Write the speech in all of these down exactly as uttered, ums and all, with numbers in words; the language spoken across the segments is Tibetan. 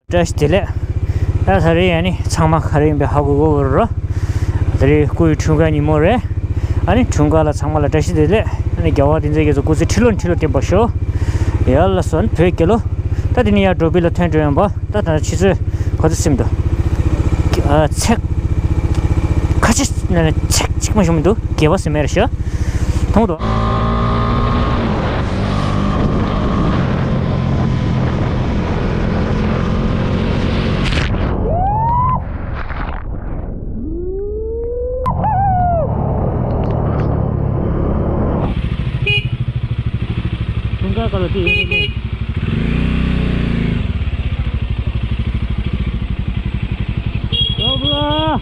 བཀྲ་ཤིས་བདེ་ལེགས། ད་ད་རེས་ཨ་ནི་ཚང་མ་ག་རེ་ཡིན་པའི་ཧ་གོ་གོ་རོ། ད་རེས་སྐུ་ཡི་འཁྲུངས་སྐར་ཉིན་མོ་རེད། ཨ་ནི་འཁྲུངས་སྐར་ལ་ཚང་མ་ལ་བཀྲ་ཤིས་བདེ་ལེགས། ཨ་ནི་རྒྱལ་བ་བསྟན་འཛིན་རྒྱ་མཚོ་སྐུ་ཚེ་ཁྲི་ལོ་ཁྲི་ལོ་བརྟན་པར་ཤོག། ཡར་ལ་སོན་བོད་རྒྱལ་ལོ། ད་དེ་ནས་ཡར་འགྲོ་བི་ལ་ཐོན་འགྲོ་ཡོང་པ། ད་ད་ཆུ་ཚོད་ག་ཚོད་ཟིན་འདུག་ཨ་ཚེག་ཁ་ཆེ་ན་ན་ཚེག་གཅིག་མ་ཞུམ་འདུག་རྒྱལ་བ་སེ་མེར་ཤ་མཐོང་དོ། དུང་དཀར་དཀར་ལ་དེ་ཡིན་ནི། ཨོ་བུ་ཨ།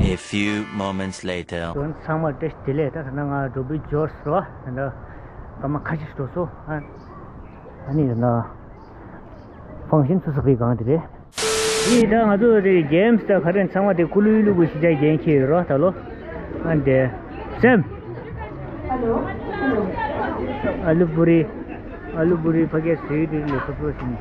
A few moments later. ཚང་མར་བཀྲ་ཤིས་བདེ་ལེགས། ད་ད་ལྟ་ང་འགྲོ་བི་འབྱོར་སོང་། ད་ལྟ་སྐར་མ་ཁ་ཤས་འགྲོ་སོང་། ཨ་ནི་ད་ལྟ་ཕང་ཤིན་ཚུགས་ས་གི་སྒང་དེ་རེད། ཡིན་ད་ང་ཚོ་དེ་གེམ་སི་ད་ག་རེ་ཚང་མ་དེ་ཀུ་ལུ་ལུ་གུ་ཤི་ཅག་རྒྱན་ཁྱེར་ཡོད་རོ་ད་ལོ། ཨ་འདི་སེམས། ཨ་ལུ་པུ་རི། ཨ་ལུ་པུ་རི་ཕ་གི་སུའི་དེ་ལས་སོ་སོ་ཞིག་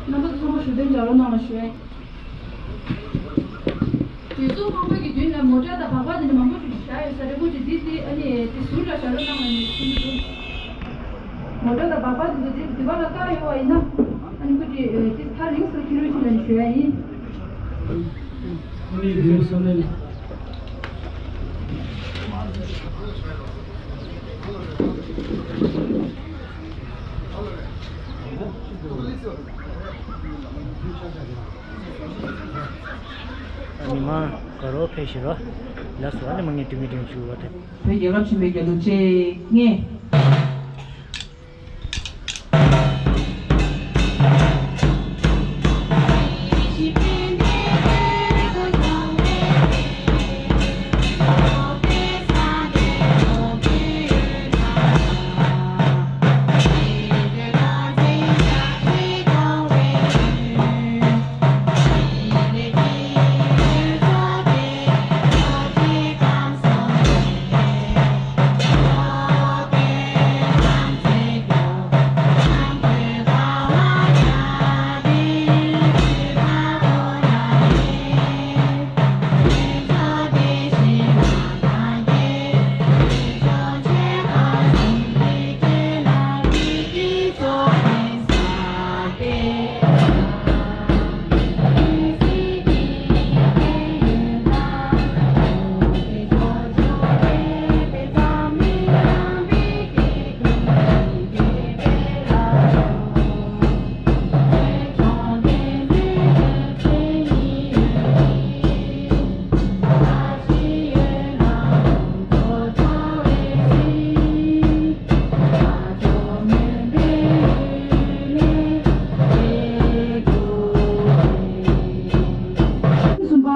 རྣམ་པ་ཚང་མ་ཞུ་དོན་རྒྱ་ལོ་ནང་ལ་ཞུ་ཡ་ཡིན། དུས་གསུམ་ཕུང་པོའི་གི་མདུན་ལ་མོ་ཊ་དང་སྦག་སྦག་དེ་འདྲ་མང་པོ་ཞིག་བཞག་ཡོད་ས་རེད། ཁོ་ཅིག་འདི་འདི་ཨ་ནི་དེ་ཟུར་ལ་བཞག་རོགས་གནང་ལ་ནི་ཐུགས་རྗེ་ཆེ། མོ་ཊ་དང་སྦག་སྦག་དེ་ཚོ་དེ་དེ་བ་ལ་བཀག་ཡོད་པ་ཡིན་ན་ཨ་ནི་ཁོ་ཅིག་དེ་ཐག་རིང་སར་ཁྱེར་རོགས་ཞུ་ལ་ནི་ཞུ་ཡ་ཡིན། ཨ་ནི་དེ་ས་ནས། མི་མང་དགའ་རོགས་ཕེབས་ཤིག་རོགས། ལགས་སོ། ཨ་ནི་མ་ངས་དུས་མི་དུས་ཞུ་བ་དེ། བོད་རྒྱལ་ཁབ་ཆེན་པོའི་རྒྱལ་གླུ་གཅིག་གཉིས། གསུམ་པ།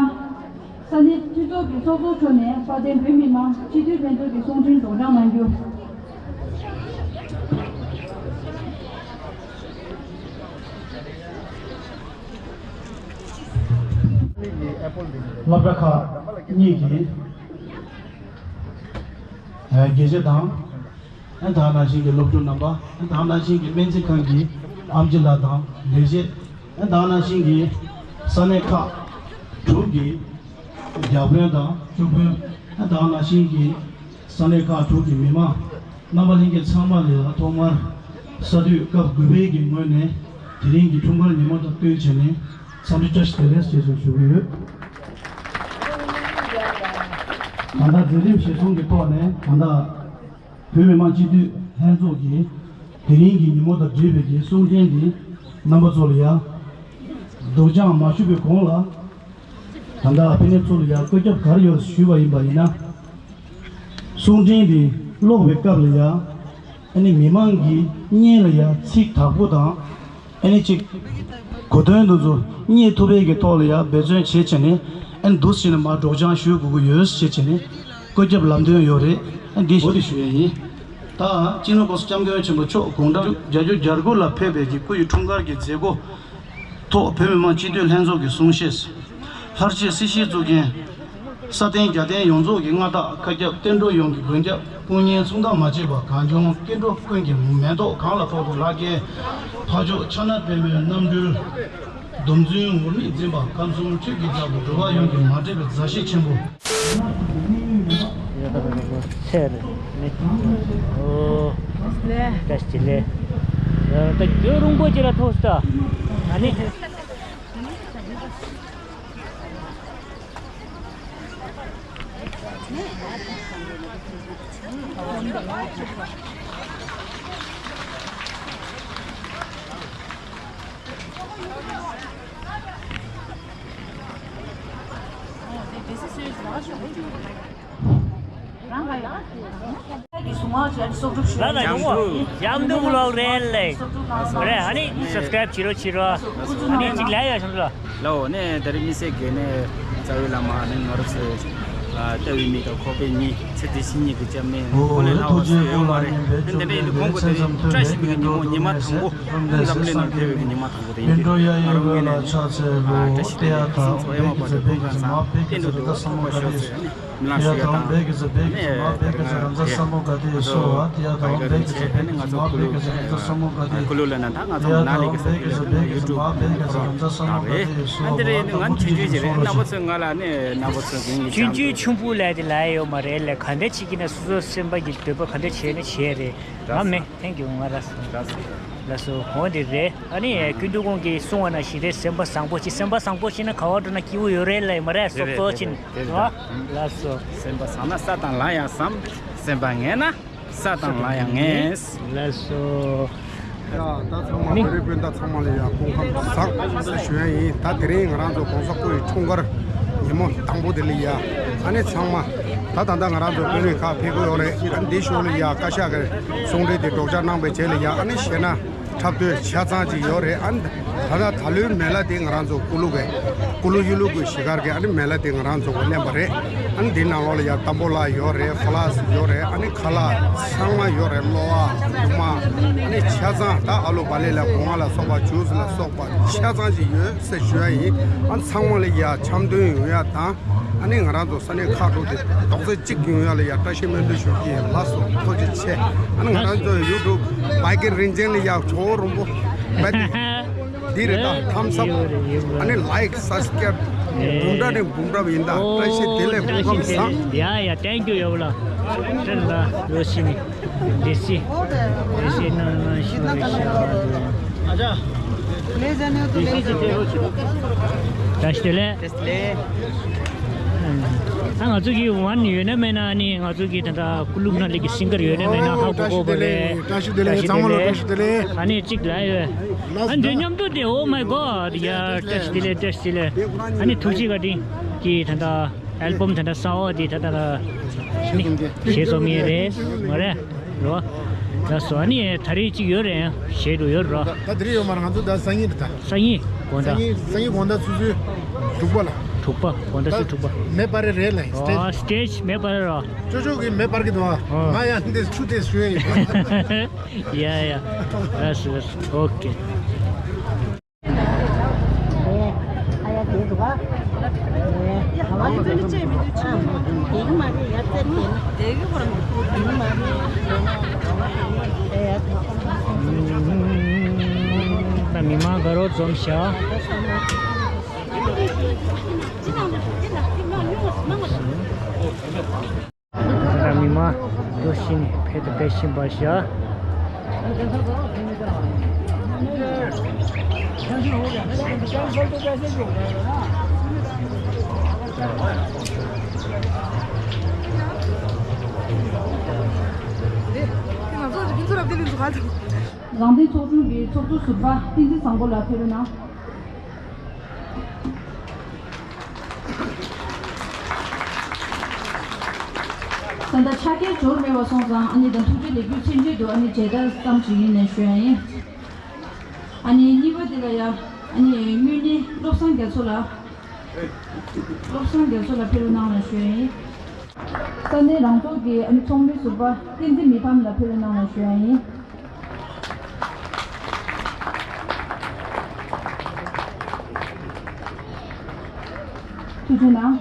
ས་གནས་འཐུས་ཚོགས་ཀྱི་ཚོགས་གཙོ་མཆོག་ནས་དཔལ་ལྡན་བོད་མི་མང་སྤྱི་འཐུས་ལྷན་ཚོགས་ཀྱི་གསུང་འཕྲིན་སྒྲོག་སྦྱང་གནང་རྒྱུ། སློབ་གྲྭ་ཁག་གཉིས་ཀྱི་དགེ་བཤེས་དང་། ཨ་ནི་ད་ག་ནང་བཞིན་གྱི་སློབ་ཕྲུག་རྣམ་པ། ཨ་ནི་ད་ག་ནང་བཞིན་གྱི་སྨན་རྩིས་ཁང་གི་ཨེམ་ཆི་ལགས་དང་ལས་བྱེད། ཨ་ནི་ད་ག་ནང་བཞིན་གྱི་ས་གནས་ཁག་དྲུག་གི་བརྒྱ་དཔོན་དང་བཅུ་དཔོན། ཨ་ནི་ད་ག་ནང་བཞིན་གྱི་ས་གནས་ཁག་དྲུག་གི་མི་མང་རྣམ་པ་ལྷན་རྒྱས་ཚང་མ་ལ་ཐོག་མར་ས་དུས་སྐབས་དགུ་པའི་གི་ངོས་ནས་དེ་རིང་གི་འཁྲུངས་སྐར་ཉིན་མོ་དང་བསྟུན་བྱས་ནས་འཚམས་འདྲི་བཀྲ་ཤིས་བདེ་ལེགས་ཞེས་སོགས་ཞུ་གི་ཡོད། ད་ལྟ་མཛད་རིམ་གཞིར་བཟུང་གི་ཐོག་ནས་ད་ལྟ་བོད་མི་མང་སྤྱི་འཐུས་ལྷན་ཚོགས་ཀྱི་དེ་རིང་གི་ཉིན་མོ་དང་འབྲེལ་བའི་གི་གསུང་འཕྲིན་འདི་རྣམ་པ་ཚོ་ལ་ཡང་སྡུག་ཅག་མ་ཞུ་བའི་གོང་ལ། ད་ལྟ་ཨ་ཕི་ནེ་ཚོ་ལ་ཡང་བཀོད་ཁྱབ་ག་རེ་ཡོད་ཞུས་པ་ཡིན་པ་ཡིན་ན། གསུང་འཕྲིན་འདི་ཀློག་པའི་སྐབས་ལ་ཡང་ཨ་ནི་མི་མང་གི་སྙན་ལ་ཡང་ཚིག་དག་པོ་དང་ཨ་ནི་གཅིག་གོ་དོན་འདི་ཚོ་རྙེད་ཐུབ་པའི་གི་ཐོག་ལ་ཡང་འབད་བརྩོན་བྱེད་བྱས་ནས་ཨ་ནི་འདུག་སེ་ནས་མར་སྒྲོག་སྦྱང་ཞུ་དགོས་ཀྱི་ཡོད་ཞེས་བྱས་ནས་བཀོད་ཁྱབ་ལམ་སྟོན་ཡོད་རེད། ཨ་འདི་འོ་དེ་ཞུ་ཡས་ཡིན། ད་སྤྱི་ནོར་༸གོང་ས་༸སྐྱབས་མགོན་ཆེན་པོ་མཆོག་དགུང་གྲངས་བརྒྱད་ཅུ་གྱ་དགུ་ལ་ཕེབས་པའི་གི་སྐུ་ཡི་འཁྲུངས་སྐར་གྱི་མཛད་སྒོ་ཐོག་བོད་མི་མང་སྤྱི་འཐུས་ལྷན་ཚོགས་ཀྱི་གསུང་བཤད། ལྷར་བཅས་སྲིད་ཞིའི་གཙུག་རྒྱན། ས་སྟེང་རྒྱལ་བསྟན་ཡོངས་རྫོགས་ཀྱི་མངའ་བདག་མཁའ་ཁྱབ་བསྟན་འགྲོ་ཡོངས་ཀྱི་མགོན་སྐྱབས། དཔུང་གཉེན་མཚུངས་ཟླ་མ་མཆིས་པ་གངས་ལྗོངས་སྐྱེ་འགྲོ་ཀུན་གྱི་མེ་ཏོག་གང་ལ་ཕོག་པའི་ལྷ་སྐལ། འཕགས་མཆོག་ཕྱག་ན་པདྨོའི་རྣམ་སྤྲུལ། སྡོམ་བརྩོན་ངུར་སྨྲིག་འཛིན་པ་ཁམས་གསུམ་ཆོས་ཀྱི་རྒྱལ་པོ་འགྲོ་བ་ཡོངས་ཀྱི་མ་འདྲེས་པའི་མཛའ་བཤེས་ཆེན་པོ། ཚེ་རིང་ནི། ཨོ། བཀྲ་ཤིས་བདེ་ལེགས། ད་རྒྱུ་རུང་པོ་ཅིག་ལ་ཐུག་ས། ཨ་ནི། ལ་ལ་ཡོང་བ། ཡམ་དུ་བློག་རེད་ལེ། རེད། ཨ་ནི་སབ་སི་ཀ་རབ་བྱེད་རོགས་བྱེད་རོགས། ཨ་ནི་གཅིག་ལ་ཡ་བྱུང་ལ། ལའོ་ནས་ད་རེས་དམིགས་བསལ་གྱི་ནས་རྩ་བའི་བླ་མ་ནི་ང་རང་ཚོའི་ལྟ་བའི་མི་དང་ཁོག་པའི་མི་ཚེ་འདི་ཕྱི་གཉིས་ཀྱི་སྐྱབས་གནས་ཁོ་ལས་ལྷག་པ་སུ་ཡོད་མ་རེད། དེ་འདི་འདྲའི་ཡིན་དུས་ཁོང་གི་དེ་རིང་བཀྲ་ཤིས་པའི་ཉིན་མོ་ཉི་མ་དང་པོ་འཛམ་གླིང་ནང་ཕེབས་པའི་ཉི་མ་དང་པོ་དེ་ཡིན་དུས་ང་རང་ངོས་ནས་བཀྲ་ཤིས་བདེ་ལེགས་ཁྱེད་ཚོ་ཨེ་མ་པ་དེ་ཁོང་གང་ཚང་བསྟན་འགྲོ་འདུག་ཁོང་པ་ཤོག་ཟེར་ནས། མི་ལ་ཞུ་ཡ་དང་ནས་ད་རེས་ང་ཚོ་ཀུ་ལུ་ལ་ན་ད་ང་ཚོ་མ་ན་ལི་གི་ས་ཁུལ་ལ་ཀུ་ལུ་ལ་ན་ད་ང་ཚོ་ཡུ་ཊུབ་ཁོ་རང་དང་རེད། ཨ་འདི་རེད། ང་ནི་ཆུང་ཆུང་ཞིག་རེད། རྣམ་པ་ཚོས་ང་ལ་ནི་རྣམ་པ་ཚོ་གིན་གི་ཆུང་ཆུང་ཆུང་པོ་ལས་དེ་ལ་ཡོད་མ་རེད་ལས། ག་འདྲ་བྱེད་ཀྱི་ན་སོ་སོ་སེམས་པ་གི་འདོད་པ་ག་འདྲ་བྱས་ན་བྱས་རེད། ང་མེད། Thank you། ང་ལ་སོང་། ལགས་སོ། འོ་དེ་རེད། ཨ་ནི་ཀུན་འདུས་ཁོང་གིས་གསུང་བ་ནང་བཞིན་རེད། སེམས་པ་བཟང་པོ་བྱེད། སེམས་པ་བཟང་པོ་བྱེད་ན་ག་བ་འགྲོ་ན་སྐྱིད་པོ་ཡོད་རེད་ལབ་ཡོད་མ་རེད། སོབ་སོབ་བྱེད་ནས་རེད་བ། ལགས་སོ། སེམས་པ་བཟང་ན་ས་དང་ལམ་ཡང་བཟང་། སེམས་པ་ངན་ན་ས་དང་ལམ་ཡང་ངན། ལགས་སོ། ཡ་ད་ཚང་མ་མི་རིགས་སྤུན་ཟླ་ཚང་མ་ལ་ཡ་སྐུ་ཁམས་བཟང་ཞེས་ཞུ་ཡ་ཡིན། ད་དེ་རིང་ང་རང་ཚོ་གོང་ས་སྐུ་ཡི་འཁྲུངས་སྐར་ཉིན་མོ་དང་པོ་དེ་ལ་ཡ་ཨ་ནི་ཚང་མ་ད་ད་ལྟ་ང་རང་ཚོ་དཔོན་རིགས་ཁག་ཕེབས་ཀྱི་ཡོད་རེད། ཨ་ནི་འདི་ཞོར་ལ་ཡ་བཀའ་ཤག་གི་གསུང་འཕྲིན་དེ་སྒྲོག་སྦྱང་གནང་བའི་རྗེས་ལ་ཡ་ཨ་ནི་བཤད་ན་འཁྲབ་སྟོན་ཆ་ཚང་ཅིག་ཡོད་རེད། ཨ་ནི་ད་ལྟ་ད་ལོའི་མེ་ལ་དེ་ང་རང་ཚོ་ཀུ་ལུ་གི་ཀུ་ལུ་ཡུལ་ལུ་གི་གཞིས་སྒར་གི་ཨ་ནི་མེ་ལ་དེ་ང་རང་ཚོ་གི་ལེན་པ་རེད། ཨ་ནི་དེའི་ནང་ལོགས་ལ་ཡ་ཏམ་བོ་ལ་ཡོད་རེད། ཕ་ལ་སི་ཡོད་རེད། ཨ་ནི་ཁ་ལག་ཚང་མ་ཡོད་རེད། གློ་བ་རྡུང་མ་ཨ་ནི་ཆ་ཚང་ད་ཨ་ལུ་བག་ལེབ་ལ་སྒོ་ང་ལ་སོགས་པ་ཇུས་ལ་སོགས་པ་ཆ་ཚང་ཅིག་ཡོད་ཟེར་ཞུ་ཡ་ཡིན། ཨ་ནི་ཚང་མ་ལ་ཡ་འཆམ་མཐུན་ཡོང་ཡ་དང་། ཨ་ནི་ང་རང་ཚོ་ས་གནས་ཁག་དྲུག་དེ་རྡོག་རྩ་གཅིག་ཡོང་ཡ་ལ་ཡ་བཀྲ་ཤིས་སྨོན་འདུན་ཞུ་གི་ཡིན། ལགས་སོ། ཐུགས་རྗེ་ཆེ། ཨ་ནི་ང་རང་ཚོ་ཡུ་ཊུབ་བྷའི་ཀེ་རིན་ཆེན་ལ་ཡ་ཆོ་རོང་པོ་བེད་འདི་རེད། ད་ཐམ་སབ་ཨ་ནི་ལའིག་སབ་སི་ཀེ་རབ་འབུམ་ཕྲག་ནས་འབུམ་ཕྲག་ཡིན། ད་བཀྲ་ཤིས་བདེ་ལེགས། སྐུ་ཁམས་བཟང་། ཡ་ཡ། Thank you ཡོད་ལ། ཁྲེན་ལ་ཡོད་ཤི་ནི། འདི་སི། འདི་སི་ནང་ནང་ཤི་བ་ཤི་བ། ཨ་ཅག་བཀྲ་ཤིས་བདེ་ལེགས། ཨ་ང་ཚོ་གི་ཝན་ཡོད་ན་མེད་ན། ཨ་ནི་ང་ཚོ་གི་ད་ལྟ་ཀུ་ལུ་ན་ལི་གི་སིང་གར་ཡོད་ན་མེད་ན། ཧ་གོ་གོ་བ་རེད། བཀྲ་ཤིས་བདེ་ལེགས། ཚང་མ་ལ་བཀྲ་ཤིས་བདེ་ལེགས། ཨ་ནི་གཅིག་ལ་ཡོད། ཨ་འདྲ་མཉམ་དུ་དེ། Oh my God ཡ། བཀྲ་ཤིས་བདེ་ལེགས། བཀྲ་ཤིས་བདེ་ལེགས། ཨ་ནི་ཐུགས་རྗེ་བཀའ་དྲིན་གྱིས་ད་ལྟ་ཨལ་བམ་ད་ལྟ་གསར་པ་དེ་ད་ལྟ་ནི་གཞས་རྩོམ་མཁན་རེད་མ་རེད། རོ། ལགས་སོ། ཨ་ནི་ད་རེས་གཅིག་ཡོད་རེད། གཞས་འགྲོ་ཡོད་རོ། ད་དེ་རིང་ཡོད་མ་རེད། ང་ཚོ་ད་སང་ཉིན་རེད། ད་སང་ཉིན་དགོང་དག་སང་ཉིན་སང་ཉིན་དགོང་དག་ཆུ་ཚོད་དྲུག་པ་ལ། དྲུག་པ། དགོང་དག་ཆུ་ཚོད་དྲུག་པ། མེ་འབར་རེད་ལ། ཨོ་སི་ཊེཇ་མེ་འབར་རོ། ཅོ་ཅོ་གི་མེ་འབར་གི་འདུག་ཨ། ཨོ་ང་ཡང་འདི་ཆུ་དེ་ཞུ་ཡ་ཡིན། ཡ་ཡ། ལགས་སོ་ལགས་སོ། ཨོ་ཁེ། ད་མི་མང་དགའ་རོགས་འཛོམས་ཤག་ད་མི་མང་འདུ་ཤེས་ནས་ཕེབས་དང་ཕེབས་བཞིན་པ་ཤག་རང་བདེན་ཚོགས་ཆུང་གི་ཚོགས་གཙོ་ཟུར་པ་བསྟན་འཛིན་བཟང་པོ་ལགས་ཕེབས་རོགས་གནང་། ད་ལྟ་ཕྱག་འཁྱེར་འབྱོར་མེད་པ་སོང་ཙང་ཨ་ནི་ད་ཐུགས་རྗེ་ལེགས་འབུལ་མཚོན་ཆེད་དུ་ཨ་ནི་མཇལ་དར་ཙམ་ཞིག་ཡིན་ནས་ཞུ་ཡ་ཡིན། ཨ་ནི་གཉིས་པ་དེ་ལ་ཡ་ཨ་ནི་དངོས་གནས་བློ་བཟང་རྒྱ་མཚོ་ལགས། བློ་བཟང་རྒྱ་མཚོ་ལགས་ཕེབས་རོགས་གནང་ལ་ཞུ་ཡ་ཡིན། ས་གནས་རང་ཚོགས་ཀྱི་ཨ་ནི་ཚོགས་མི་ཟུར་པ་བསྟན་འཛིན་མི་ཕམ་ལགས་ཕེབས་རོགས་གནང་ལ་ཞུ་ཡ་ཡིན། ཐུགས་རྗེ་གནང་།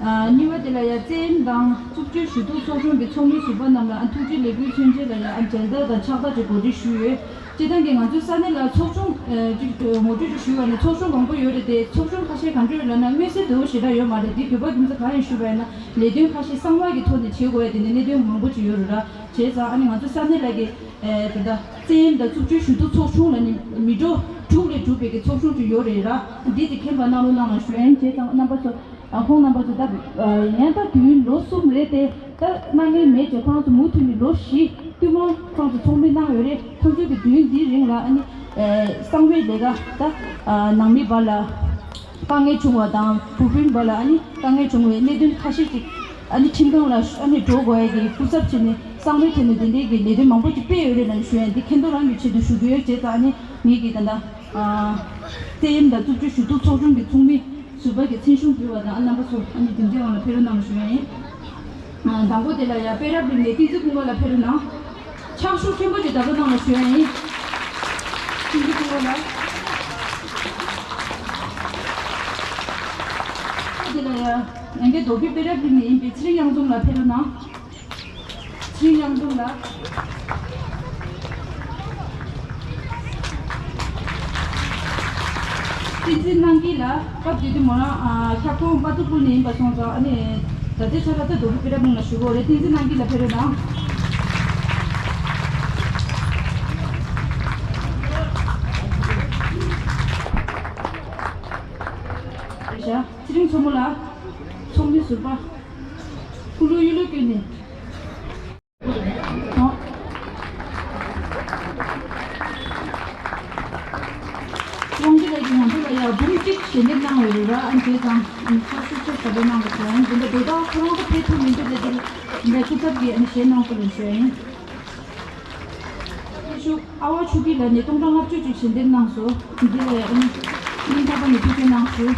ཨ། གཉིས་པ་དེ་ལ་ཡང་བཙན་གཡེམ་དང་རྩུབ་སྤྱོད་ཞུ་གཏུག་ཚོགས་ཆུང་གི་ཚོགས་མི་ཟུར་པ་རྣམས་ལ་ཨ་ཐུགས་རྗེ་ལེགས་འབུལ་མཚོན་ཆེད་ལ་ཡང་ཨ་མཇལ་དར་དང་ཕྱག་རྟགས་ཀྱི་གོ་སྒྲིག་ཞུས་ཡོད། སྤྱིར་བཏང་གི་ང་ཚོའི་ས་གནས་ལ་ཚོགས་ཆུང་ཨ་ཅིག་ངོ་སྤྲོད་ཅིག་ཞུས་པ་ན་ཚོགས་ཆུང་མང་པོ་ཡོད་རེད་དེ། ཚོགས་ཆུང་ཁ་ཤས་གང་འདྲ་ཡོད་ལབ་ན་མངོན་གསལ་དོད་པོ་ཞེ་དྲག་ཡོད་མ་རེད། འདི་བོད་པ་རྒྱུ་མཚན་གང་ཡིན་ཞུས་པ་ཡིན་ན་ལས་དོན་ཁ་ཤས་གསང་བ་གི་ཐོག་ནས་བྱེད་དགོས་ཡ་དེ་འདྲ་གནད་དོན་མང་པོ་ཅིག་ཡོད་རེད་ར། བྱས་ཙང་ཨ་ནི་ང་ཚོ་ས་གནས་ལ་གི་ཨེ་ད་ལྟ་བཙན་གཡེམ་དང་རྩུབ་སྤྱོད་ཞུ་གཏུག་ཚོགས་ཆུང་ལ་ནི་མི་འགྲོ་དྲུག་ལས་གྲུབ་པའི་གི་ཚོགས་ཆུང་ཅིག་ཡོད་རེད་ར། འདི་དེ་མཁྱེན་པ་གནང་རོགས་གནང་ལ་ཞུ་ཡ་ཡིན། བྱས་ཙང་རྣམ་པ་ཚོ་ཨ་ཁོང་རྣམ་པ་ཚོ་ད་ཡང་ད་དུས་ཡུན་ལོ་གསུམ་རེད་དེ་ད་གནང་མཁན་མེད་ཅེས་ཁོང་ཚོ་མུ་མཐུད་ནས་ལོ་བཞི་ཐུན་མོང་ཁོང་ཚོ་ཚོགས་མི་གནང་ཡོད་རེད། ཁོང་ཚོའི་གི་དུས་ཡུན་འདིའི་རིང་ལ་ཨ་ནི་ཨེ་གསང་བའི་ལས་ཀ་ད་ཨ་ནང་མི་བར་ལ་དཀའ་ངལ་བྱུང་བ་དང་བུ་སྤུན་བར་ལ་ཨ་ནི་དཀའ་ངལ་བྱུང་བའི་གནད་དོན་ཁ་ཤས་ཅིག་ཨ་ནི་ཁྲིམས་ཁང་ལ་ཨ་ནི་འགྲོ་དགོས་ཡ་གི་སྐུ་ཚབ་བྱས་ནས་གསང་བའི་ཐད་ནས་དེ་འདྲའི་གི་ལས་དོན་མང་པོ་ཅིག་སྤེལ་ཡོད་རེད་ལབ་ཞུ་ཡ་འདི་མཁྱེན་རྟོགས་རང་གི་ཆེད་དུ་ཞུ་གི་ཡོད། བྱས་ཙང་ཨ་ནི་ངེད་ཀྱི་ད་ལྟ་ཨ་བཙན་གཡེམ་དང་རྩུབ་སྤྱོད་ཞུ་གཏུག་ཚོགས་ཆུང་གི་ཚོགས་མི་ཟུར་པ་གི་མཚན་གཞུང་ཕུལ་བ་དང་ཨ་རྣམ་པ་ཚོ་ཨ་ནི་དེ་འདྲའི་དབང་ལ་ཕེབས་རོགས་གནང་ཞུ་ཡ་ཡིན། ཨ་དང་པོ་དེ་ལ་ཡ་པེ་རབ་གླིང་ནས་བསྟན་འཛིན་ཀུན་དགའ་ལགས་ཕེབས་རོགས་གནང་། ཕྱག་ཤུགས་ཆེན་པོ་ཅིག་བརྡབ་གནང་ལ་ཞུ་ཡ་ཡིན། བསྟན་འཛིན་ཀུན་དགའ་ལགས། དེ་ལ་ཡ་ཡང་བསྐྱར་མདོ་ཁམས་པེ་རབ་གླིང་ནས་ཡིན་པའི་ཚེ་རིང་གཡང་འཛོམས་ལགས་ཕེབས་རོགས་གནང་། ཚེ་རིང་གཡང་འཛོམས་ལགས། བསྟན་འཛིན་རྣམ་རྒྱལ་ལགས། སྐབས་དེ་དུས་མོ་རང་ཨ་ཁྱབ་ཁོངས་དཔའ་མཛངས་ཁུལ་ནས་ཡིན་པ་སོང་ཙང་ཨ་ནི་ད་ལྟའི་ཆར་ལ་ད་མདོ་ཁམས་པེ་རབ་གླིང་ལ་བཞུགས་ཡོད་རེད། བསྟན་འཛིན་རྣམ་རྒྱལ་ལགས་ཕེབས་རོགས་གནང་། རེད་ཤག་ཚེ་རིང་མཚོ་མོ་ལགས། ཚོགས་མི་ཟུར་པ། སྐུ་ལུས་གཡུ་ལོ་བཀོད་ནས། དབང་འདུས་ལགས་ཀྱིས་ང་ཚོ་ལ་ཡར་འབུམ་གཅིག་ཞལ་འདེབས་གནང་བ་ཡོད་ར། ཨ་ནི་བྱས་ཙང་ཨ་ནི་ཕྱག་ཤུགས་ཆེ་ཞེ་དྲག་གནང་བ་ཞུ་ཡ་ཡིན། འདི་འདྲ་དོ་བདག་ཁོ་རང་ཚོ་ཕེབས་ཐུབ་མི་འདུག་ལས་འདི་འདྲ་སྐུ་ཚབ་ཀྱིས་ཨ་ནི་ཞལ་གནང་སོང་ལ་ཞུ་ཡ་ཡིན། ཤུགས་ཨ་ཝ་ཆུ་སྐྱིད་ལགས་ནས་སྟོང་ཕྲག་ལྔ་བཅུ་ཅིག་ཞལ་འདེབས་གནང་སོང་། འདི་ལ་ཨ་ནི་སྙིང་ཐག་པ་ནས་ཐུགས་རྗེ་གནང་ཞུ།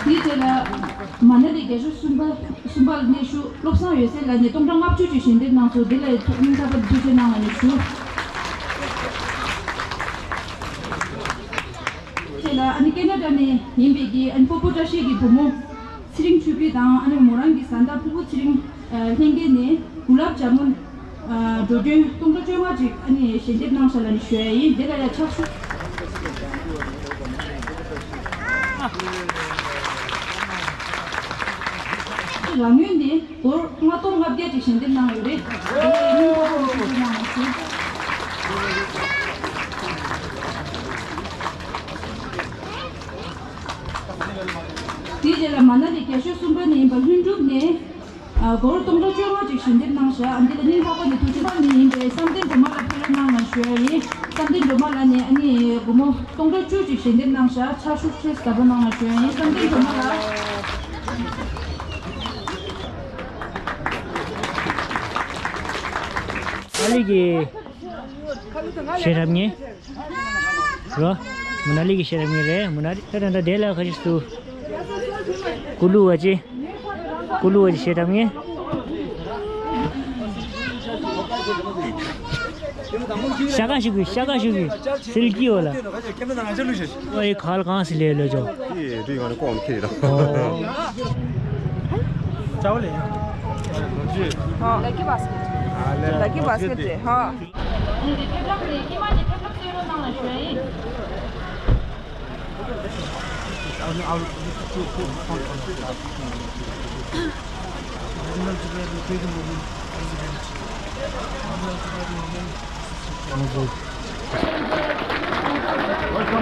དེའི་རྗེས་ལ་མ་ན་ལི་རྒྱ་ཤོག་གསུམ་པ་གསུམ་པ་ལ་གནས་བཞུགས་བློ་བཟང་འོད་ཟེར་ལགས་ནས་སྟོང་ཕྲག་ལྔ་བཅུ་ཅིག་ཞལ་འདེབས་གནང་སོང་། དེ་ལ་ཡང་ཐུགས་སྙིང་ཐག་པ་ནས་ཐུགས་རྗེ་གནང་ལ་ནས་ཞུ། རྗེས་ལ་ཨ་ནི་ཀེ་ན་ཌ་ནས་ཡིན་པའི་གི་ཨ་ནི་སྤོ་བོ་བཀྲ་ཤིས་ཀྱི་བུ་མོ་ཚེ་རིང་ཆོས་འཕེལ་དང་ཨ་ནི་མོ་རང་གི་བཟའ་ཟླ་ཕུར་བུ་ཚེ་རིང་། ལྷན་རྒྱས་ནས་གུ་ལབ་ཇ་མུན། འགྲོ་གྲོན་སྟོང་ཕྲག་བཅོ་ལྔ་ཅིག་ཨ་ནི་ཞལ་འདེབས་གནང་ཤག་ལབ་ནས་ཞུ་ཡ་ཡིན། དེ་ལ་ཡ་ཕྱག་ཤུགས། རང་ངོས་ནས་སྒོར་ལྔ་སྟོང་ལྔ་བརྒྱ་ཅིག་ཞལ་འདེབས་གནང་ཡོད་རེད། དེ་ཡིན་ཐོག་ཁོ་ལ་ཐུགས་རྗེ་གནང་ཞུ། དེའི་རྗེས་ལ་མ་ན་ལི་རྒྱ་ཤོག་གསུམ་པ་ནས་ཡིན་པ་ལྷུན་གྲུབ་ནས། ཨ་སྒོར་སྟོང་ཕྲག་བཅོ་ལྔ་ཅིག་ཞལ་འདེབས་གནང་ཤག་ཨ་འདི་ལ་སྙིང་ཐག་པ་ནས་ཐུགས་རྗེ་ཆེ། ནས་ཡིན་པའི་བསམ་གཏན་སྒྲོལ་མ་ལགས་ཕེབས་རོགས་གནང་ལ་ཞུ་ཡ་ཡིན། བསམ་གཏན་སྒྲོལ་མ་ལགས་ནས་ཨ་ནི་སྒོར་མོ་སྟོང་ཕྲག་བཅུ་ཅིག་ཞལ་འདེབས་གནང་ཤག་ཕྱག་ཤུགས་ཆེ་དྲག་པོ་གནང་ལ་ཞུ་ཡ་ཡིན། བསམ་གཏན་སྒྲོལ་མ་ལགས། ཨ་ལི་གི་ཤེས་རབ་ངེས། རོ། མོ་ན་ལི་གི་ཤེས་རབ་ངེས་རེད། མོ་ན་ལི་ད་ད་ད་དེ་ལ་ཁ་ཤས་སུ། ཀུ་ལུ་བ་ཅི། ཀུ་ལུ་བ་ཅི་ཤེས་རབ་ངེས། ཤ་ཀ་ཤུ་གི་ཤ་ཀ་ཤུ་གི་སིལ་ཀི་ཡོད་ལ། ཨོ་ཡི་ཁ་ལ་གང་སི་ལེ་ལོ་ཇོ། ཡེ་དུས་ཡང་ནི་ཀོང་ཁེ་ར། ཨོ། ལ་ཀི་བ་སི་ཀེ་ཊི། ལ་ཀི་བ་སི་ཀེ་ཊི་ཧ། Good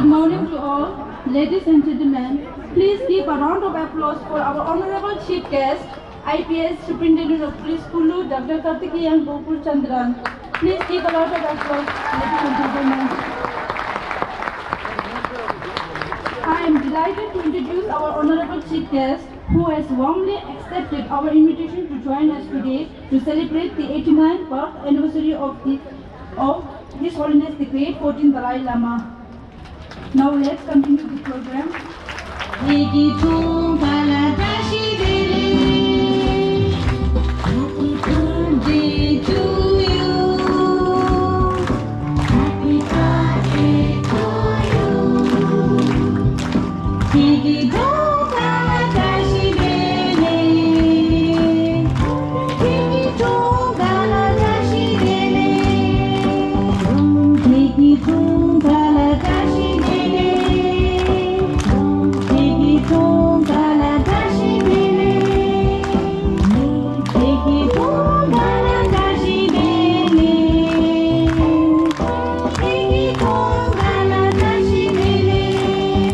morning to all. Ladies and gentlemen, please give a round of applause for our honorable chief guest, I P S Superintendent of Police Kulu, Doctor Kartikeyan Gopal Chandran. Please give a round of applause, ladies and gentlemen. I am delighted to introduce our honorable chief guest, who has warmly accepted our invitation to join us today to celebrate the eighty-ninth birth anniversary of the, of His Holiness the Great fourteenth Dalai Lama. Now let's continue the program.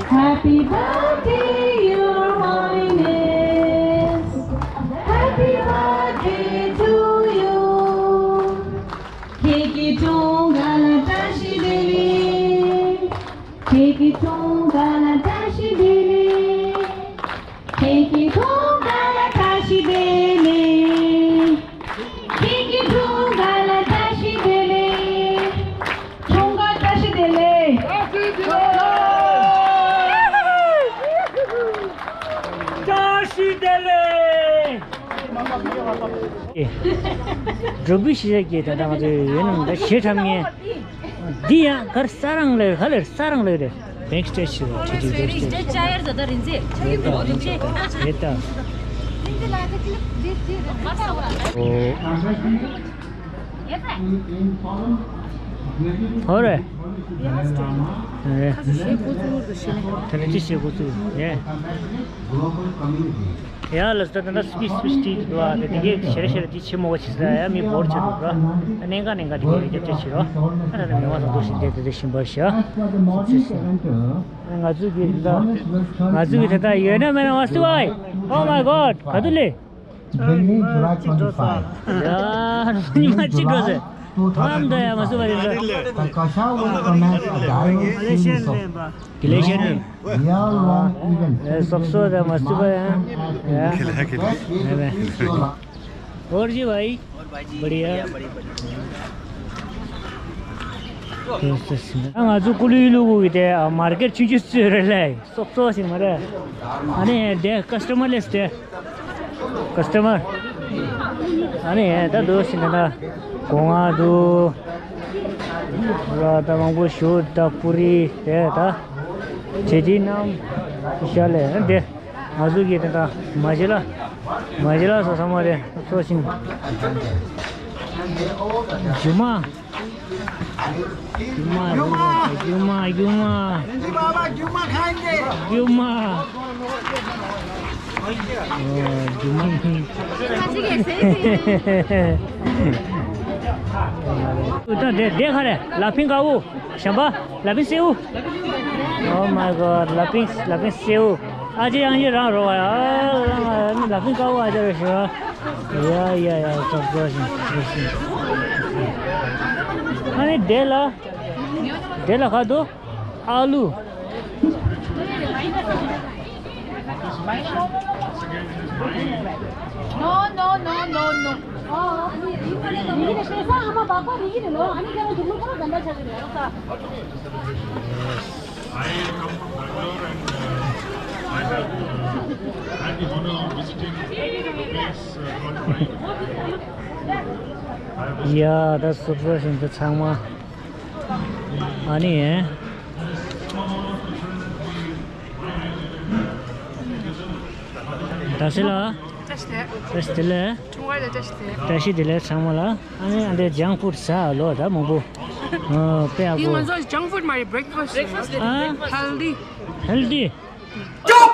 Happy birthday, Your Holiness. Happy birthday to you. ཁྱེད་ཀྱི་འཁྲུངས་སྐར་ལ་བཀྲ་ཤིས་བདེ་ལེགས། ཁྱེད་ཀྱི་འཁྲུངས་སྐར་ལ་བཀྲ་ཤིས་བདེ་ལེགས། ཁྱེད་ཀྱི་འཁྲུངས་སྐར་ལ་བཀྲ་ཤིས་བདེ་ལེགས། ཁྱེད་ཀྱི་འཁྲུངས་སྐར་ལ་བཀྲ་ཤིས་བདེ་ལེགས། འཁྲུངས་སྐར་བཀྲ་ཤིས་བདེ་ལེགས། བཀྲ་ཤིས་བདེ་ལེགས། འགྲོ་ཀུན་ཤེས་བྱ་སྐྱེས་དེ་འདྲ་ང་ཚོའི་ཡོད་ནམ་ད་ཞེ་ཁྲམ་ངེས། འདི་ཡང་གར་ས་རང་ལས་ག་ལེར་ས་རང་ལས་རེད། བེག་སི་ཊེཇ་ཞེས་པ་ཁྲི་ཁྲི་བེག་སི་ཊེཇ་རེད་ད། རེད་ད། རེད་ད། ཧོ་རེད། རེད། ཁ་ཆེ་ཞེ་ཀུ་ཚུར་དུ་ཞེ་ནས། ཁ་ཆེ་ཞེ་ཀུ་ཚུར་ནས། ཡ་ལ་ས་ད་ད་སི་པིཌ་སི་པིཌ་སྟེ་འདུག་ཨ། དེ་དེ་གས་ཞེ་རེ་ཞེ་རེ་དེ་ཆེ་མོ་བ་ཆེ་ས་ཡ་མི་འབོར་ཆེ་འདུག་ར། གནད་འགག་གནད་འགག་དེ་གས་རྒྱབ་ཆ་ཆེ་རོ། ཨ་ད་ད་མི་མང་སང་འདུག་ཞིག་དེ་དེ་དེ་བཞིན་པར་ཤ། སོ་སོ་སོ། ང་ཚོ་གི་ད་ང་ཚོ་གི་ད་ད་ཡོད་ན་མེད་ན་མ་སི་བའི། Oh my God ག་དུ་ལེ། Beginning July twenty-five. ཡ་ཉི་མ་གཅིག་འགྲོ་ཟེར། ཨམ་ད་ཡ་མ་སི་བའི་རིང་ལ། The Kasha will commence a dialogue series of Malaysian name. Year-long event ཨེ་སོབ་སོ་ར་མ་སི་བ་ཡ། ཡ། ཁེ་ལ་ཁེ་ལ། ཨོར་ཇི་བའི། བ་ཡ། ང་ཚོ་ཀུ་ལུ་ལུ་གུ་གི་དེ་མར་ཀེཊ་ཆུང་ཆུང་ཚོད་རེད་ལེ། སོབ་སོ་ཞིག་མ་རེད། ཨ་ནི་དེ་ཀ་སི་ཊ་མར་ལེ་སི་དེ། ཀ་སི་ཊ་མར། ཨ་ནི་ད་འདུག་ཞིག་ན་ད་སྒོ་ང་འདུག་ར་ད་མང་པོ་ཞུ་ད་པུ་རི་དེ་ད་བྱེད་ཀྱི་ནམ་ཤ་ལེ་དེ་ང་ཚོ་གི་དེ་ད་མ་ཇི་ལ་མ་ཇི་ལ་སོ་ས་མ་རེད་སོ་ཞིང་ཇུ་མ། རྒྱུ་མ་རྒྱུ་མ་རྒྱུ་མ། རྒྱུ་མ་ཁང་གི་རྒྱུ་མ། རྒྱུ་མ་ཁང་། ད་དེ་དེ་ག་རེ་ལ་ཕིང་དཀར་པོ། ཞམ་པ་ལ་ཕིང་སེའུ། Oh my God ལ་ཕིང་ལ་ཕིང་སེའུ། ཨ་ཅེ་ཡང་ཅེ་རང་རོ་བ་ཡ། ལ་ཕིང་དཀར་པོ་ཨ་ཅེ་རེ་ཞུ། ཡ་ཡ་ཡ་ཟབ་ཟབ་ཞིང་ཞིང་ཞིང་། ཨ་ནི་དེ་ལ། དེ་ལ་ག་དུ། ཨ་ལུ། No, no, no, no, no. I come from Bangalore and, uh, I have, uh, had the honor of visiting the place, uh, called Bai. ཡ་ད་སོབ་སོབ་ཞིག་འདི་ཚང་མ། ཨ་ནི། ད་ཤི་ལ། བཀྲ་ཤིས་བདེ་ལེགས། བཀྲ་ཤིས་བདེ་ལེགས། བཀྲ་ཤིས་བདེ་ལེགས་ཚང་མ་ལ། ཨ་ནི་ཨ་འདྲའི་ཇང་ཕུཌ་ཟ་ལོ་ད་མང་པོ། ཨ་དཔེ་ཡག་པོ། འདི་ང་ཚོ་ཇང་ཕུཌ་མ་རེད། བྷི་རེག་ཕ་སི་ཊི་རེད། ཨ་ཧེལ་ཐི། ཧེལ་ཐི། Chop!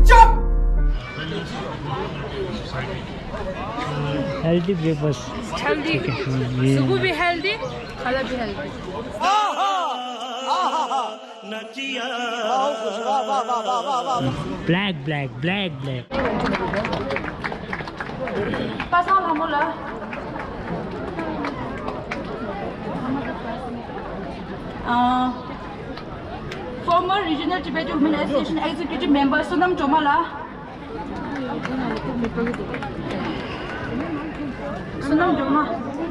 Chop! Healthy breakfast. Healthy. ठीक है, हाँ, ये सुबह भी healthy, खाना भी healthy. Black, black, black, black. पासा Lamola. Former Regional Tibetan Women Association Executive Member Sonam Joma la. Sonam Joma.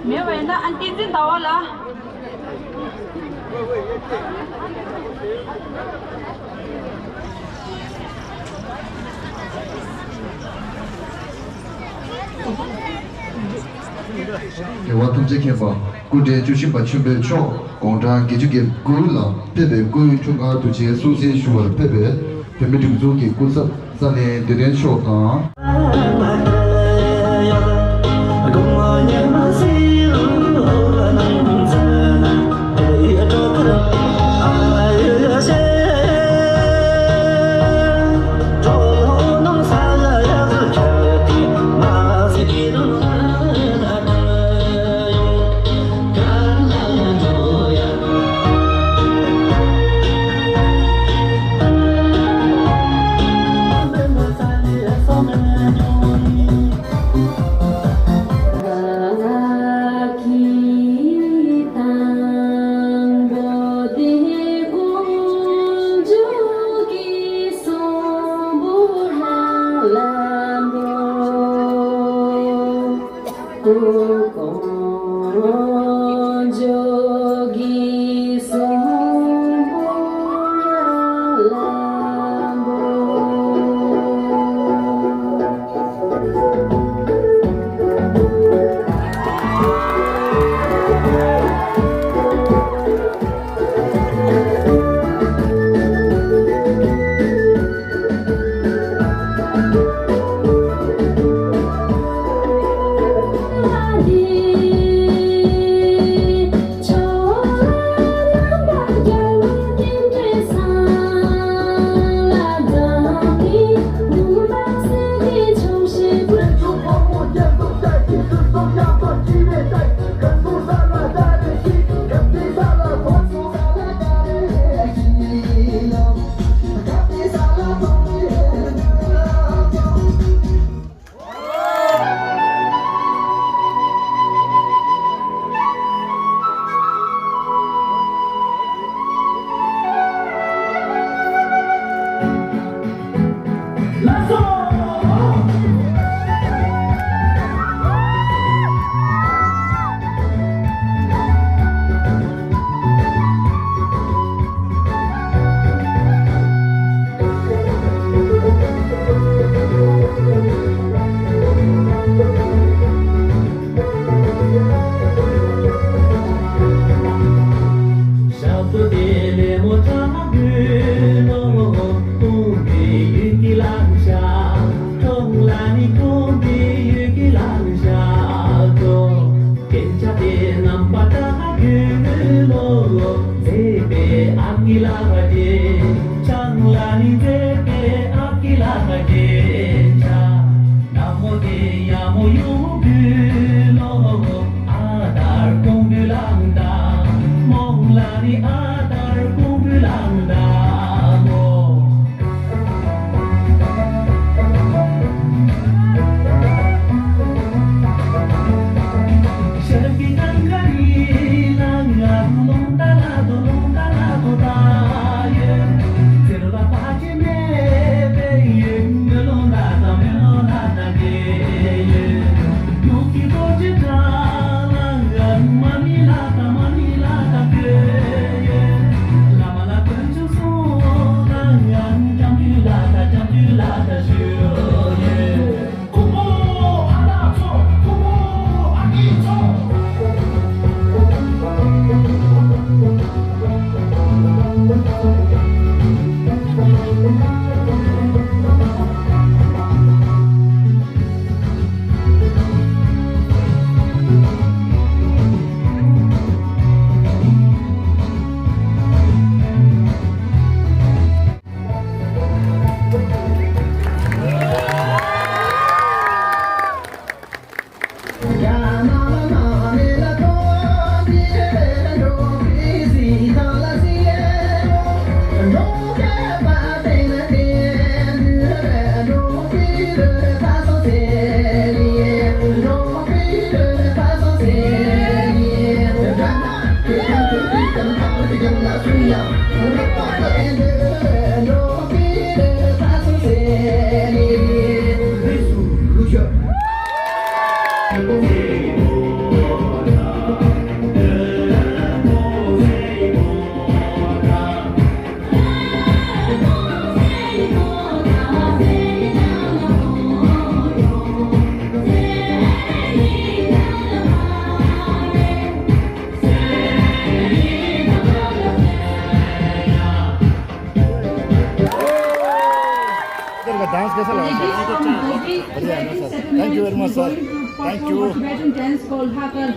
མེད་པ་ཡིན་ན་ཨན་ཏིན་ཛིན་ཟླ་བ་ལ། རྒྱལ་བ་ཐམས་ཅད་མཁྱེན་པ་སྐུ་ཕྲེང་བཅུ་བཞི་པ་ཆེན་པོ་མཆོག་དགུང་གྲངས་བརྒྱད་ཅུ་གྱ་དགུ་ལ་ཕེབས་པའི་སྐུའི་འཁྲུངས་སྐར་དུས་ཆེན་སྲུང་བརྩི་ཞུ་བར་ཕེབས་པའི་བོད་མིའི་སྒྲིག་འཛུགས་ཀྱི་སྐུ་ཚབ་ས་གནས་བདེ་ལྡན་མཆོག་དང་། डांस कैसा लगा सर? बढ़िया है ना sir? Thank you very much sir. Thank you। Tibetan dance called Hakar.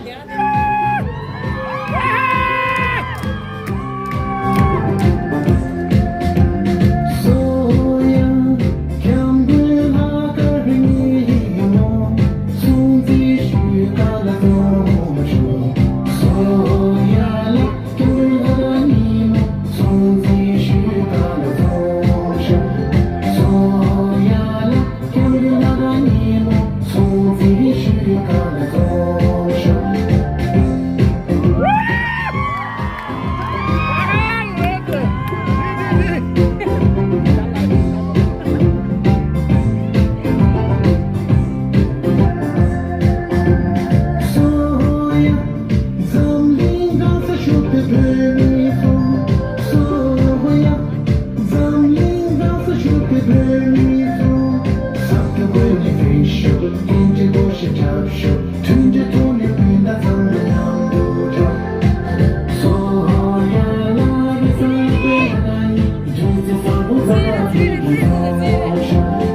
འཛམ་གླིང་གང་སར་བཞུགས་པའི་བོད་མི་ཚོ། གསོ་བ་ཡ། འཛམ་གླིང་གང་སར་བཞུགས་པའི་བོད་མི་ཚོ། ཟབ་ཏུ་བཀོད་ནས་བརྩེ་ཞུ། རྟེན་འབྲེལ་བསྐོར་ཞིང་ཁྱབ་ཞུ། མཐུན་སྒྲིལ་ཐོག་ནས་སྤུན་ཟླ་ཚང་མ་མཉམ་དུ་འགྲོ། གསོ་བ་ཡ་ལ་རེ་ས་བའི་ན་ཡི། རྒྱུ་མཚན་བཟང་པོ་ཚང་མ་མཐུན་སྒྲིལ་ཐོག་ཞུ།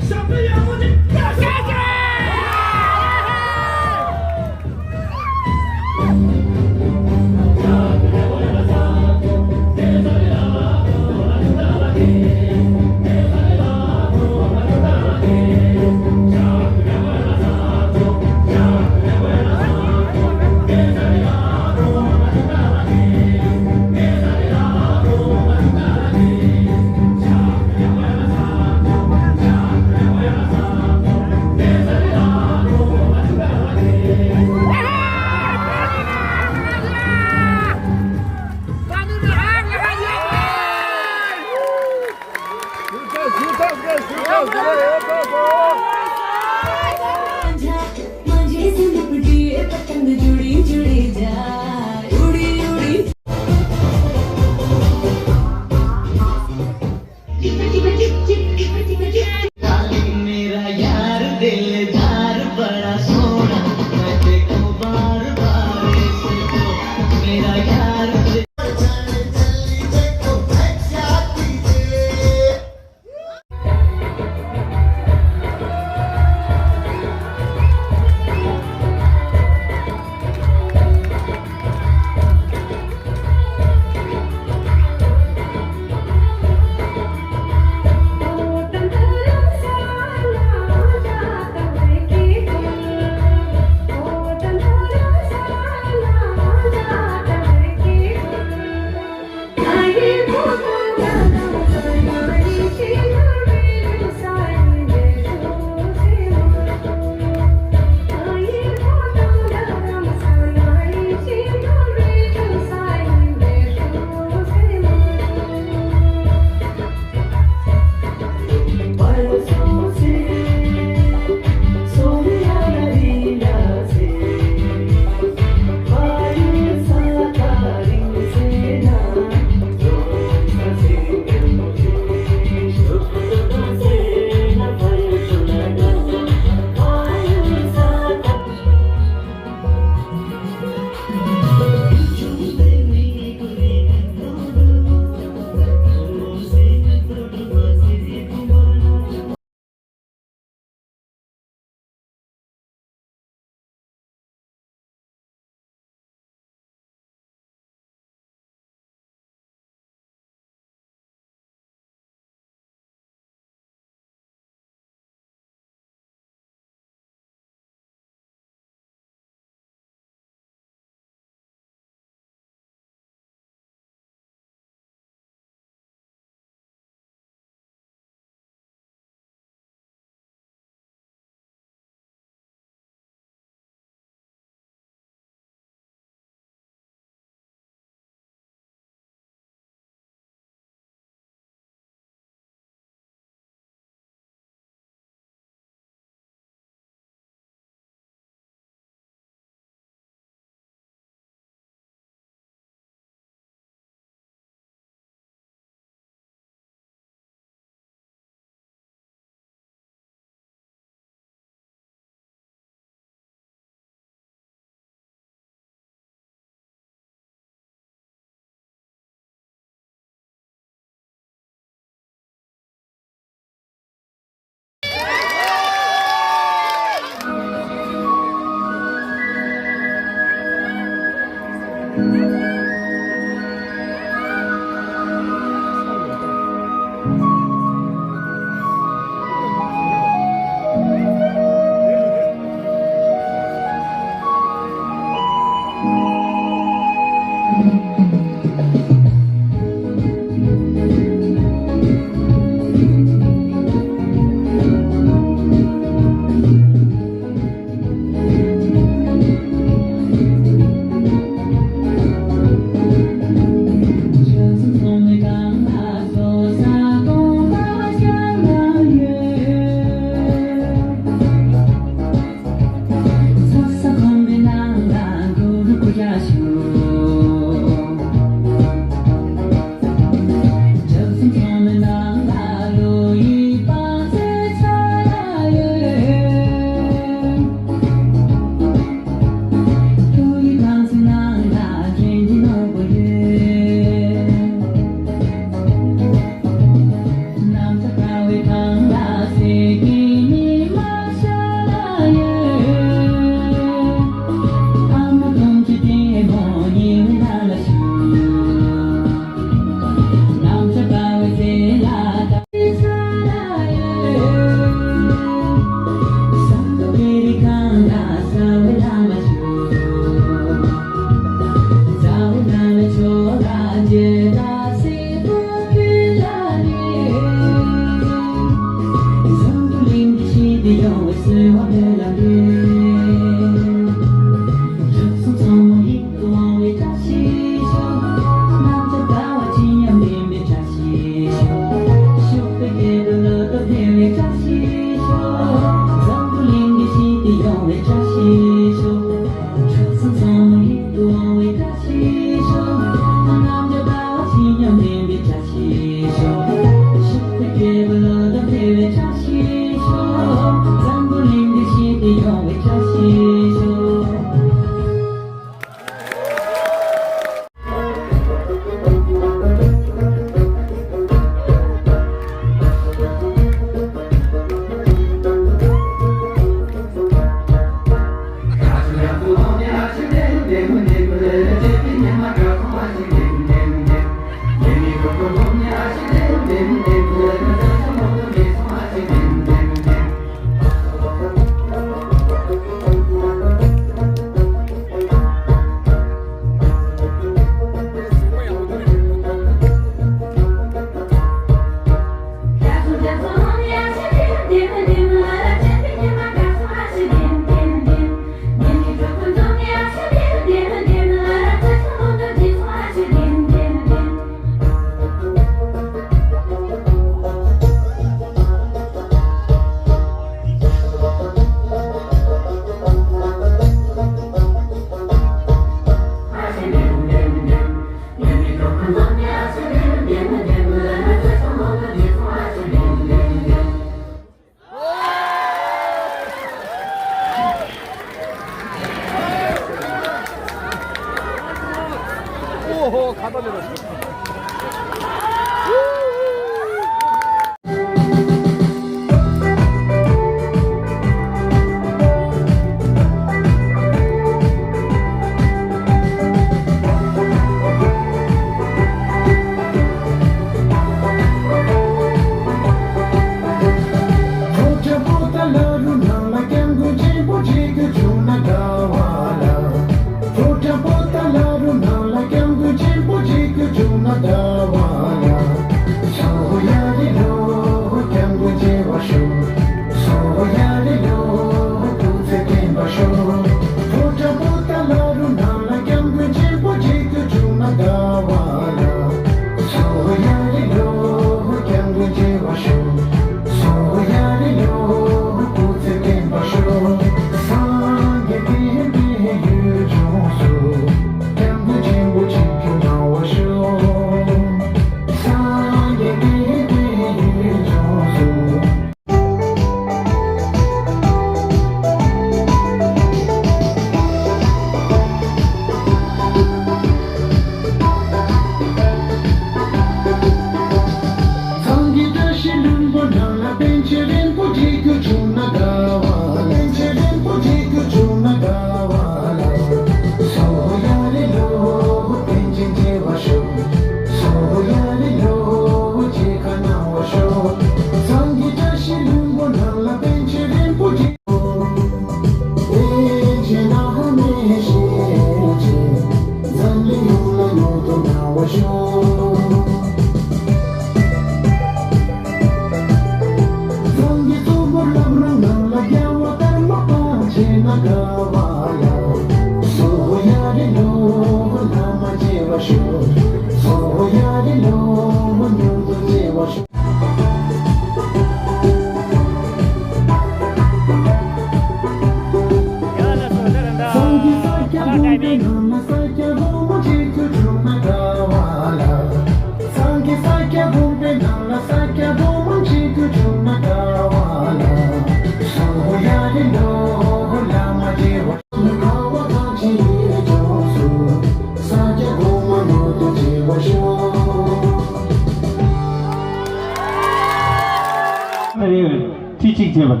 ཁྲི་གཅིག་བྱས་པ།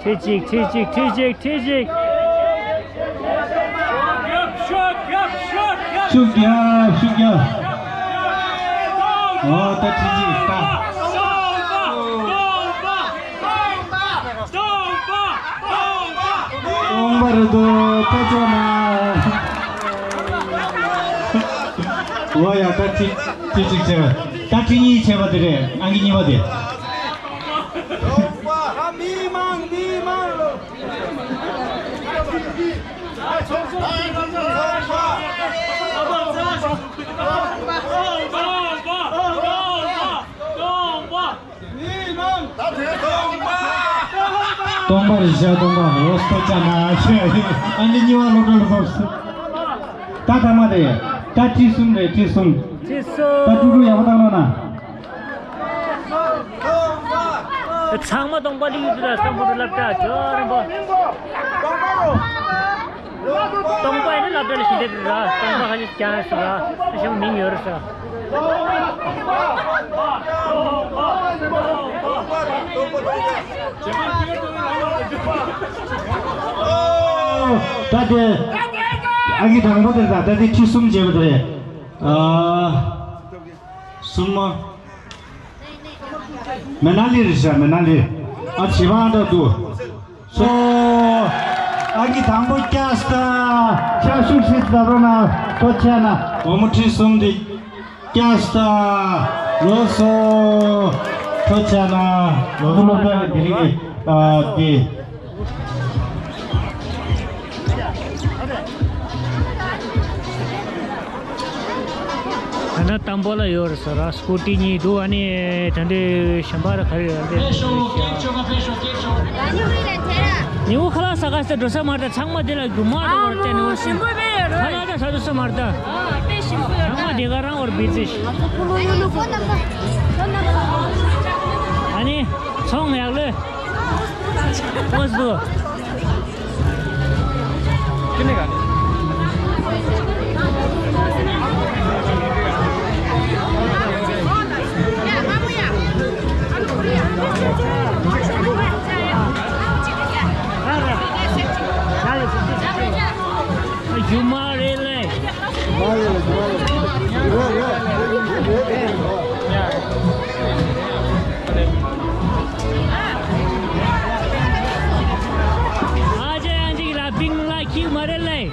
ཁྲི་གཅིག་ཁྲི་གཅིག་ཁྲི་གཅིག་ཁྲི་གཅིག་ཤུགས་རྒྱབ་ཤུགས་རྒྱབ། ཨོ་ད་ཁྲི་གཅིག་ད། སྟོང་པ་རེད་འདུག་ད་ཚོད་ན། ཨོ་ཡ་ད་ཁྲི་ཁྲི་གཅིག་བྱས་པ། ད་ཁྲི་གཉིས་བྱས་པ་དེ་རེད། ཨང་ཀི་གཉིས་པ་དེ། མི་མང་མི་མང་། སྟོང་པ་རེད་ཤག་སྟོང་པ། རོ་སྟོ་ཅག་ན་ཤག་ཨ་ནི་གཉིས་པ་སློབ་གྲྭ་ལ་སོང་། ད་ཐ་མ་རེད། ད་ཁྲི་གསུམ་རེད། ཁྲི་གསུམ། ཁྲི་གསུམ། ད་ཀྲུག་ཀྲུག་ཡག་པོ་བཏང་རོགས་གནང་། ཚང་མ་སྟོང་པ་ལི་ཡུལ་དུ་ལ་སམ་བྷོ་ཊ་སློབ་གྲྭ་ཇོ་རིན་པོ། སྟོང་པ་ཡིན་ན་སློབ་གྲྭ་ལ་ཞིག་འདེབས་ར། སྟོང་པ་ཁ་ཤས་ཀྱང་སུ་ར་ཤིང་མིང་ཡོད་ར་ས། ད་དེ་ཨ་གི་དང་པོ་དེ་ད་ད་དེ་ཁྲི་གསུམ་བྱས་པ་དེ་རེད། ཨ། སུམ་མ། མེ་ན་ལི་རེད་ཤག་མེ་ན་ལི། ཨ་བྱེད་པ་ཨ་འདྲ་འདུག་སོ། ཨ་གི་དང་པོ་སྐྱ་སྟ། ཤ་ཤུགས་ཤིག་ལབ་རོགས་གནང་། ཐོ་ཆེ་ན། འོ་མོ་ཁྲི་གསུམ་འདི་སྐྱ་སྟ། ལོ་སོ། ཐོ་ཆེ་ན། ལོ་སོ་ལོ་ད་འདི་རིགས་ཨ་འདི། ད་ནི་དང་པོ་ལ་ཡོད་རེད་ཟེར་ར། སྐུ་ཊི་གཉིས་འདུག་ཨ་ནི་ད་འདི་གཞན་པ་ར་ག་རེ་ཡོད་རེད། ཉི་འོ་ཁ་ལག་ཟ་ག་ཟེར་འགྲོ་ས་མ་རེད། ཚང་མ་འདི་ལ་རྒྱུ་མ་ར་བར་བལྟས་ནས་འོ་ཤིང་ཁ་ལག་ད་ཟ་འགྲོ་ས་མ་རེད་ད། ཚང་མ་འདི་ག་རང་བར་བི་ཛི་ཤི། ཨ་ནི་ཚོང་ཡག་ལོས། What's good? You married, like? ཨ་ཅེ་ཨ་ཅེ་ལ་པིང་ལ་ཁྱི་མ་རེད་ལེ།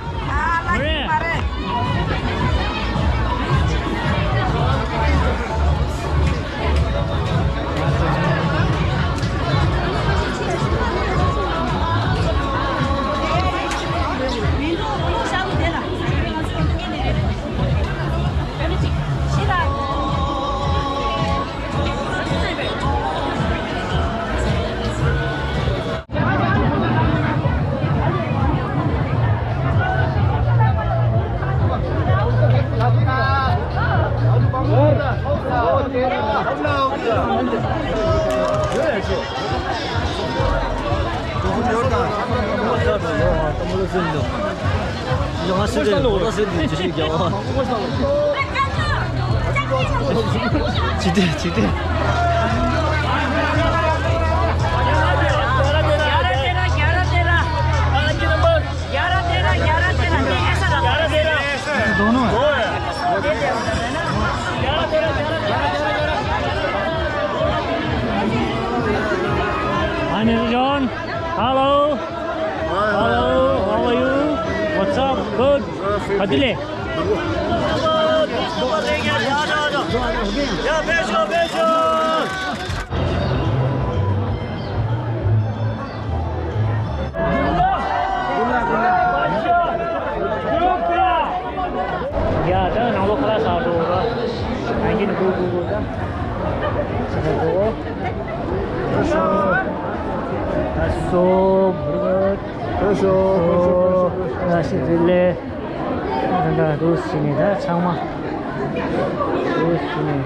ཇི་སྟེ་ཇི་སྟེ། Hi, Mister John. Hello. Hi, hi. Hello. How are you? What's up? Good. Uh, fine. Padile. Yeah, ཡ། ད་ནང་ལོགས་ཁ་ལག་ཟ་འགྲོ་ར། ཨ་ཡིན། གུ་གུ་གུ། ད་ཟ་འགྲོ། ད་སོ་བུ། ད་སོ་བུ། ད་ཤི་དེ་ལས། ད་ད་རུ་སི་ནི་ད་ཚང་མ། རུ་སི་ནི།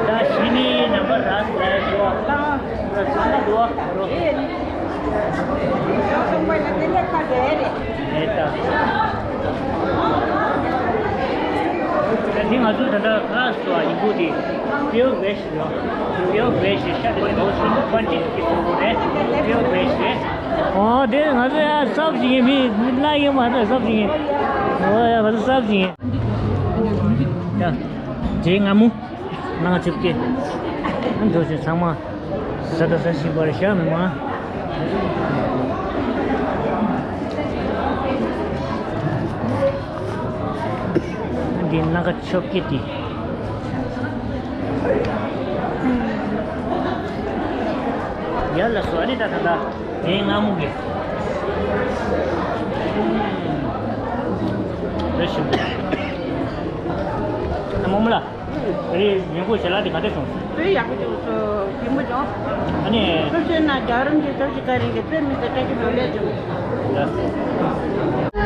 ད་ཤི་ནི་ནམ་པ་ར་སི་ལ་ཤོ། ད་ཚང་མ་འདུག་རོ། ཨེ་ད། ད་འདི་ང་ཚོ་ད་ལྟ་ག་སོ་ཡིན་གོ། དེ་Pure Veg ཡོད། Pure Veg ཤ་དེ་ནི་ལོ་ཆུང་པོ་ཀོན་ཊི་ཊི་གི་ཚོགས་པ་རེད། Pure Veg རེད། ཨོ་དེ་ང་ཚོ་ཡ་སབ་ཞིག་ཡིན། མི་མི་ལ་ཡིན་མ་ད་སབ་ཞིག་ཡིན། ཨོ་ཡ་ང་ཚོ་སབ་ཞིག་ཡིན། ཡ་དེ་ང་མོ། ནང་ཆུ་སྐྱེས། འགྲོ་ཆུ་ཚང་མ་ཟ་ད་ཟ་བཞིན་པར་བཞག་མི་མང་། འདི་སྣ་ཁ་ཆོ་སྐྱེས་ཏེ། ཡར་ལ་སོ་ཨ་ནི་ད་ད་ད། དེའི་སྔ་མོ་གི། རེ་ཞིམ་པོ། ཨ་མོ་མོ་ལ། རེ་ཉིན་གུང་ཞལ་ལག་དེ་ག་འདྲ་བྱུང་། དཔེ་ཡག་པོ་བྱུང་སོང་། ཞིམ་པོ་བྱུང་། ཨ་ནི། ཐབས་ཤེས་ན་རྒྱ་རམ་གྱི་ཐབས་ཤེས་ག་རིང་གི་དཔེ་མི་སྲིད་བཀྲ་ཤིས་བདེ་ལེགས་བྱུང་། ལགས་སོ།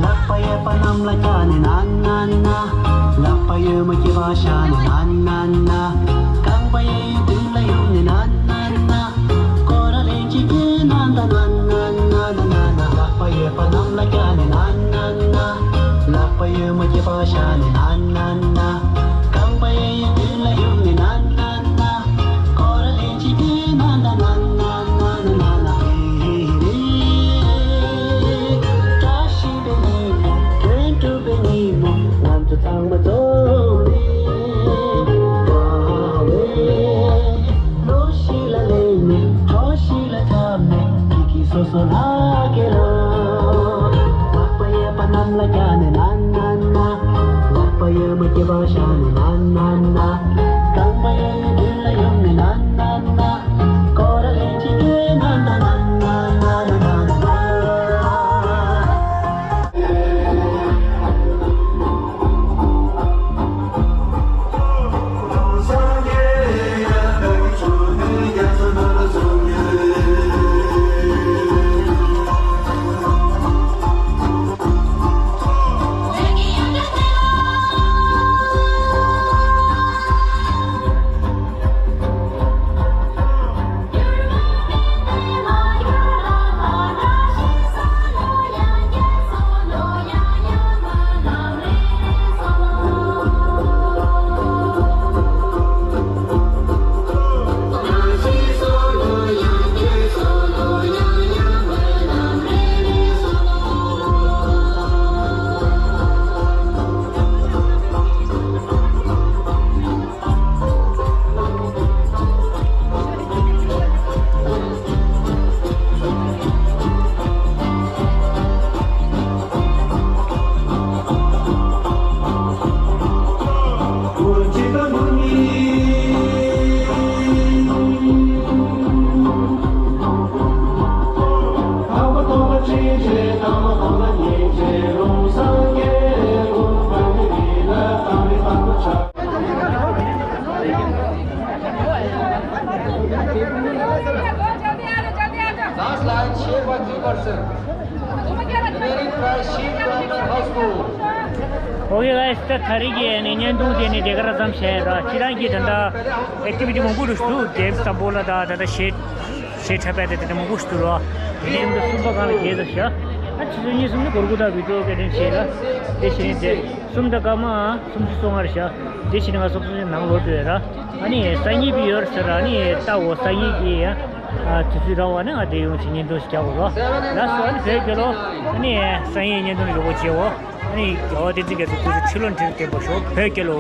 ལག་པ་གཡས་པ་གནམ་ལ་བཀྱག་ནས་ན་ན་ན། ལག་པ་གཡོན་མ་སྐེད་པ་བཞག་ནས་ན་ན་ན། རྐང་པ་གཡས་གཡོན་མདུན་ལ་གཡུག་ནས་ན་ན་ན། སྐོར་ར་ལན་གཅིག་བརྒྱབ་ན་ད་ན་ན་ན་ན་ན། ལག་པ་གཡས་པ་གནམ་ལ་བཀྱག་ནས་ན་ན་ན། ལག་པ་གཡོན་མ་སྐེད་པ་བཞག་ནས་ན་ན་ན། རྐང་པ་གཡས་གཡོན་མདུན་ལ་གཡུག་ནས་ན་ན་ན། སྐོར་ར་ལན་གཅིག་བརྒྱབ་ན་ད་ན་ན་ན་ན་ན། ཧེ་རེ། བཀྲ་ཤིས་པའི་ཉིན་མོ། དོན་གྲུབ་པའི་ཉིན་མོ། ང་ཚོ་ཚང་མ་འཛོམས་ནས་དགའ་བའི་ལོ་ཞིག་ལ་སླེབས་ནས། གྲོགས་ཤིག་ལ་འཐམས་ནས། སྐྱིད་སྐྱིད་སོ་སོ་ལྷག་གེ་ར། ལག་པ་གཡས་པ་གནམ་ལ་བཀྱག་ནས་ན་ན་ན། ལག་པ་གཡོན་མ་སྐེད་པ་བཞག་ནས་ན་ན་ན། རྐང་པ་གཡས་གཡོན་མདུན་ལ་གཡུག་ནས་ན་ན་ན། སྐོར་ར་ལན་གཅིག་བརྒྱབ་ན་ད་ན་ན་ན་ན་ན་ན། Last line, Sheba Giverson. Remaining prize sheet from the high school. Okay guys, ད་ད་རེས་ཀྱི་ནི་བརྙན་ཐུང་དེ་ནི་དེ་ག་རང་ཙམ་བྱས་ར། ཁྱེད་རང་གིས་ད་ལྟ་ཨེག་ཊི་བི་ཊི་མང་པོ་རུ་ཞུ་གེམ་སི་དང་པོ་ལ་ད་ད་ལྟ་ཤེད་ཤེད་འཁྲབ་པ་དེ་ད་ལྟ་མང་པོ་ཞུ་ར། དེ་ནི་གསུམ་པ་སྒང་ལ་རྒྱལ་ས་ཤ། ཨ་ཆུ་ཚོད་གཉིས་གསུམ་ནི་གོར་གུ་ད་བི་ཌི་ཡོ་ག་དེ་བྱས་ར། དེ་བྱས་ནས་དེ་གསུམ་དང་སྐར་མ་གསུམ་ཅུ་སོ་ལྔ་རེད་ཤག་དེ་བྱས་ནས་ང་སོབ་སོབ་ནང་ལོག་འགྲོ་ཡོད་ར། ཨ་ནི་སང་ཉིན་བི་ཡོད་ཟེར་ར། ཨ་ནི་ལྟ་འོ་སང་ཉིན་གྱི་ཡ། ཨ་དུས་ཚོད་རག་པ་ན་ང་དེ་ཡོང་ཆེད་བརྙན་ཐུང་ཞིག་རྒྱག་དགོས་རོ། ལགས་སོ། ཨ་ནི་བོད་རྒྱལ་ལོ། ཨ་ནི་སང་ཉིན་བརྙན་ཐུང་ཡག་པོ་མཇལ་འོ། ཨ་ནི་རྒྱལ་བ་བསྟན་འཛིན་རྒྱ་མཚོ་སྐུ་ཚེ་ཁྲི་ལོ་ཁྲི་ལོ་བརྟན་པར་ཤོག་བོད་རྒྱལ་ལོ།